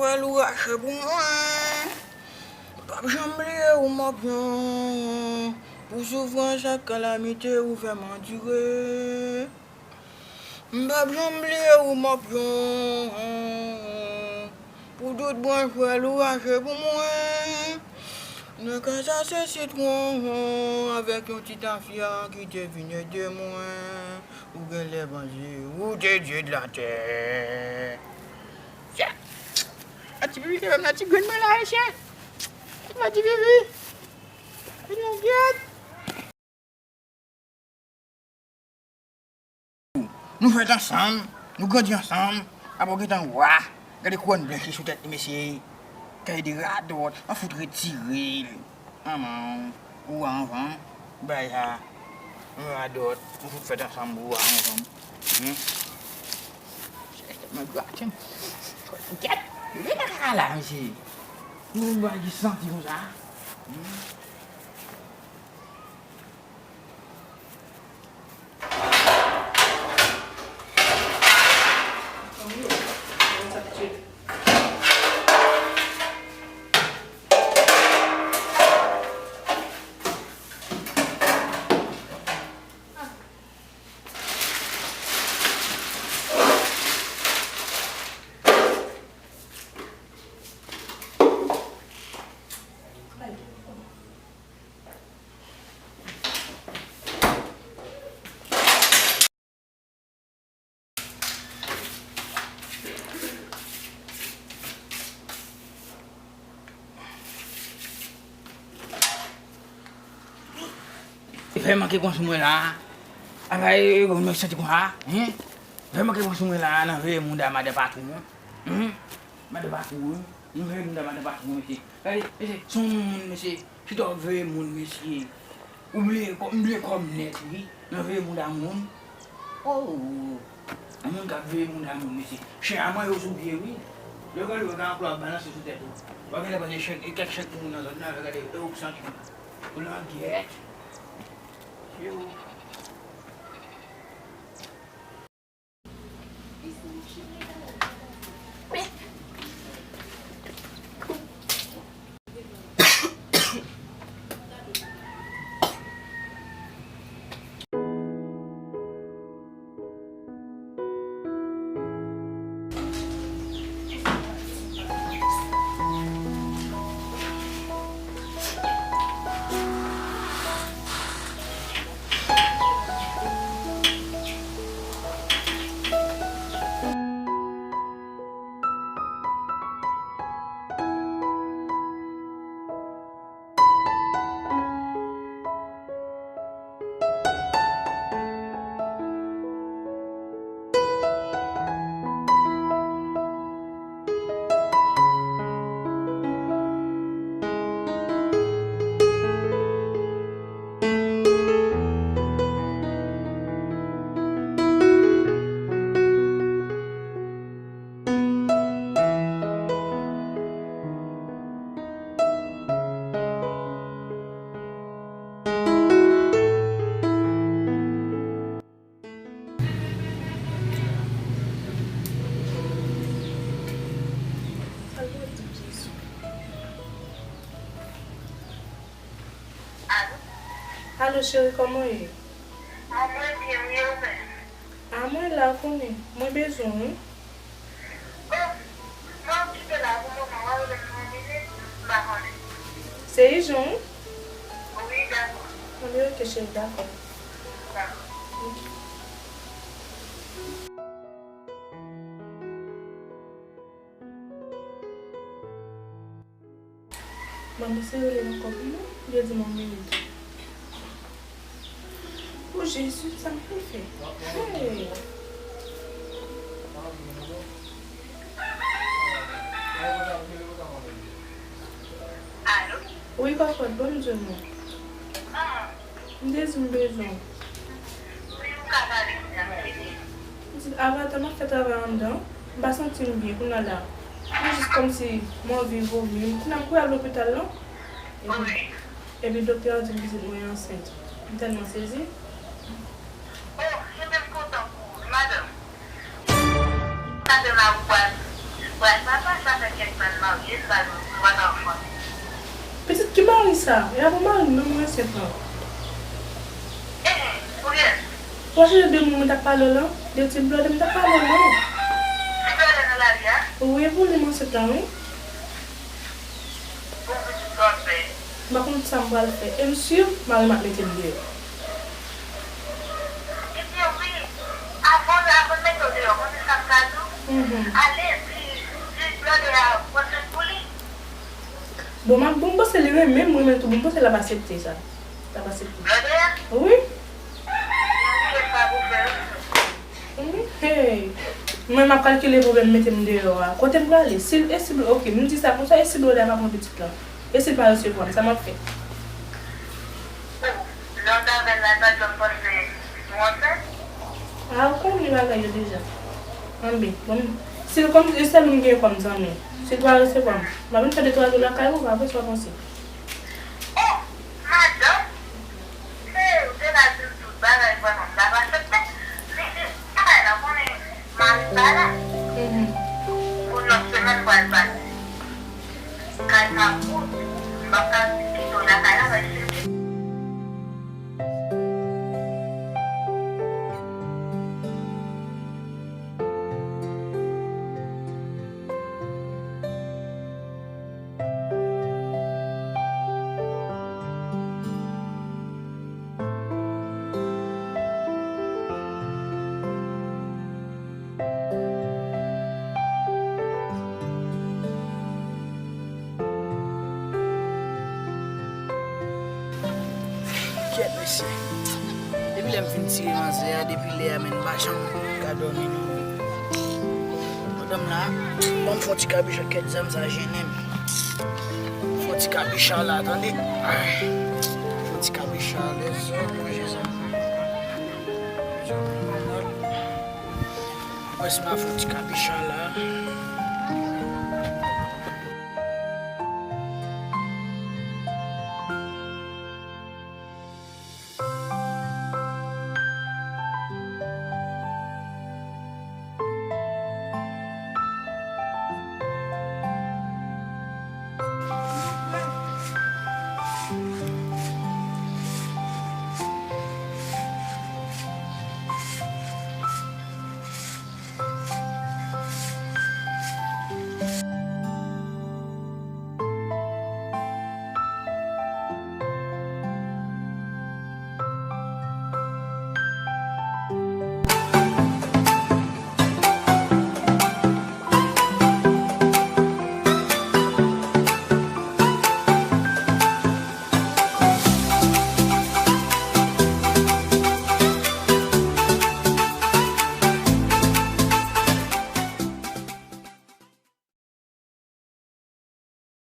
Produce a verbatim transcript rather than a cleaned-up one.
L ou rache pou mwen. M p ap janm bliye ou, Mòpyon. Pou soufrans ak kalamite ou fè m andire. M p ap janm bliye ou, Mòpyon. Pou tout branch pwèl ou rache pou mwen. Nan ka sa se sitwon avèk yon ti tafya ki te vin ede mwen. Ou genlè panse ou te dye de latè. Tya! A ti pipi kenbe m nan ti grenn mwen la, mesye. Gad ti pipi. Vin nou gèt. Nou fèt ansanm, nou grandi ansanm. Apa w gentan wa. Gade kouwòn blanch li sou tèt li, mesye. Kay de radòt, an fout retire l. Manman, ou wa anvan m. Bay sa. Radòt, nou fout fèt ansanm, ou wa anvan m. Hmm. Mwen gratin. Kèt, li pa ka la, mesye. Ou mwen ki santi konsa. Hmm. Fè manke pran sou mwen la. Apa e, e, mwen santi konsa, hein? Fè manke pran sou mwen la, nan veye moun a madan patwon. Hein? Madan patwon, hein? Nan veye moun a madan patwon, mesye. Gade, mesye, se yon moun, mesye. Chita w ap veye moun, mesye. Ou bliye kò, m bliye kò m nèt, wi. Nan veye moun a moun. Oh! Yon moun k ap veye moun a moun, mesye. Chen a manyen w sou pye, wi. Lè w gade w ka anklò ap balanse sou tèt ou. W a genlè pase chen, e kèk chen pou moun nan zòn nan, gade, e ou k santi w. Ou nan gyèt. Yo. Alo? Alo, cheri, kòman w ye? Mwen byen, wi, e ou menm? A, mwen la, konnen. Mwen bezwen w, wi. Oh, mwen okipe la pou moman, w a rele m nan yon minit, m pa konnen. Se ijan, wi? Wi, dakò. Anben, oke, cheri, dakò. Dakò. Oke. Manmi se rele nan kòb li non, li di m yon minit. O Jezi, sa m pral fè? Hey! Alo? Wi, kòkòt, ban m di w non. M te di m bezwen w. Wi, ou ka pale, kounya. M di, Avata, m ap fè travay anndan, m pa santi m byen kounye a la. Mwen jis kòmsi mwen anvi vomi. Kounye a m kouri al lopital la. Epi, epi doktè a di m pitit mwen ansent. M tèlman sezi. Oh, ebyen m kontan pou ou, wi, madanm. Madanm la, ou pral, ou pral papa, sa fè kèk Mwen marye, sa yo, mwen pa gen anfan. Pitit ki mari sa? E a pou mari m, non, mwen ansent lan. Enhen, pou kiyès? Ou pa sonje de moun mwen t ap pale w lan? De ti blòdè m t ap pale w lan? Ti blòdè nan lari a? Wi, pou li m ansent lan, wi. Bon, pitit sa w ap fè? M pa konn sa m pral fè. E m si, mari m ap mete m deyò. Ebyen, wi. Avan, avan l mete w deyò, konnen sa m ka di w? Mhm. Ale, di, di blòdè a pran swen pou li. Bon, m ap, bon, m panse li renmen m, renmen tou. Bon, m panse l ap aksepte sa. L ap aksepte. Blòdè a? Wi. Ebyen, wi, e sa pou fè, wi. Wi, hey. Mwen, m ap kalkile pwoblèm mete m deyò a. Kote m prale? Si, e si, ok, m di sa konsa, e si blòdè a pa pran pitit lan? E si l pa resevwa m, sa m ap fè? Oh, lè w t avè l la, l pa t janm panse nou ansent? A, ou konnen bagay yo deja. Anben, bon, si l kòm, e sèl ou m gen kòm zanmi. Si l pa resevwa m, m ap vin fè de twa jou lakay ou, pa vre, sa w panse? Oh, madanm! Se, ou te ka di m tout bagay, vrèman, m t ap aksepte. Men, men, bagay la, konnen mari m pa la. Mhm. Pou yon semèn, m pral pati. Kay m ap wout, m p ap ka kite w lakay la, paske m te Kèt, mesye. Depi lè m fin tire manzè a, depi lè a, menm m pa janm ka dòmi, non. Madanm la, ban m fè yon ti kabicha, kèt, zam sa jennen m. Fè yon ti kabicha la, tande. Ay. Fè yon ti kabicha, lèzòd, manje sa. Wè si m a fè yon ti kabicha la.